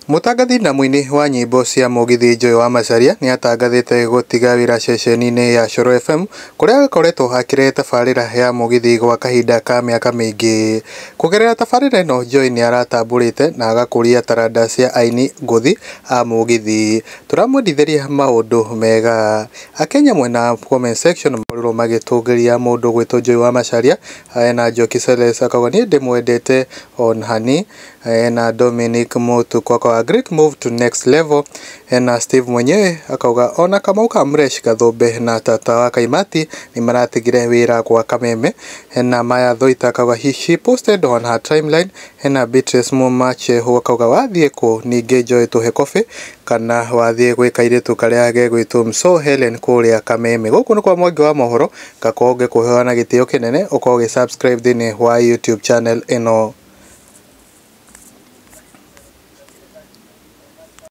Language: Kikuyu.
Mũtangathi na mũini wa nyĩmbo cia mũgithi Joy wa Macharia nĩ atangathĩte gũtiga wĩra ceceni-inĩ ya Coro FM kũrĩa akoretwo akĩrehe tabarĩra ya mũgithi gwa kahinda ka mĩaka mĩingĩ. Kũgerera tabarĩra ĩno Joy nĩ aratambũrĩte na agakũria taranda cia aini ngũthi a mũgithi. Tũramwendithĩria maũndũ mega. Akenya mwena wa comment section makorirwo magĩtũgĩria mũndũ gwĩtwo Joy wa Macharia na Njoki Celes akauga niĩ ndĩmwendete on hani, na Dominic Mutuku akauga great move to next level, na Steve mwenyewe akauga ona Kamau ka Mresh Gathumbe na tata wa Kaimati nĩ maratigire wĩra gwa Kameme, na Maya Thoita akauga she posted on her timeline, na Beatrice Mumachehu akauga wathiĩ kũ ningĩ Joy tũhe coffee kana wathiĩ gwĩ kairĩtu karĩa gegwĩtwo Mso Helen kũrĩa Kameme. Gũkũ nĩ kwa Mwangi wa mohoro, ngakorwo ngĩkũhoya na gĩtĩo kĩnene ũkorwo ũgĩ subscribe thĩinĩ wa YouTube channel ĩno.